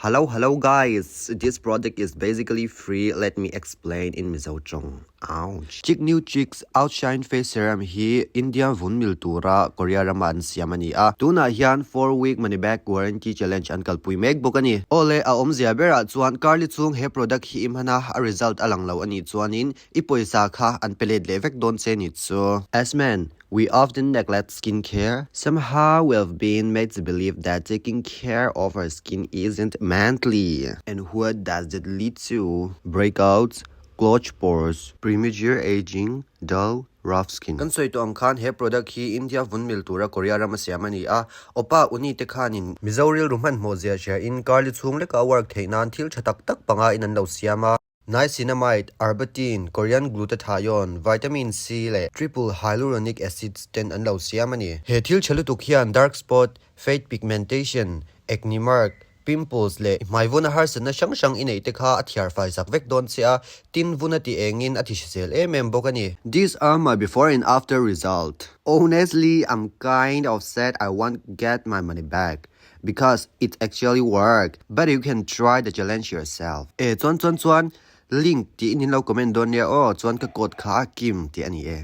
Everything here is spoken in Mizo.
Hello hello guys, this product is basically free, let me explain in Mizo tawng. Ouch. Chick New Chicks Outshine Face Serum hi India vun mil tura Korea rama an siam a ni a, tunah hian 4 week money back guarantee challenge an kalpui mek bawk a ni. Awle, a awmzia berah chuan karli chung he product hi i hman a, a result a lang lo a nih chuanin i pawisa kha an pe let leh vek dawn che ni chu. As men, we often neglect skin care. Somehow we've been made to believe that taking care of our skin isn't manly. And what does that lead to? Breakouts, clogged pores, premature aging, dull, rough skin. Kan sawi tawh ang khan he product hi India vun mil tura Korea rama siam a ni a, Oppa Uni te khanin Mizo rilru hmanhmawh zia hria in karli chhung leka work theih nan thil tha tak tak panga in an lo siam a. Niacinamide, Arbutin, Korean Glutathione, Vitamin C leh Triple Hyaluronic Acids ten an lo siam a ni. He thil tha lutuk hian dark spot, fade pigmentation, acne mark, pimples leh hmai vuna harsatna hrang hrang i neih te kha a thiar fai sak vek dawn che a, tin vun a ti engin a ti hrisel em em bawk a ni. These are my before and after result. Honestly, I'm kind of sad I won't get my money back because it actually work but you can try the challenge yourself. E chuan chuan chuan link tiin in lo comment dawn nia aw chuan ka code kha a kim tih a ni e.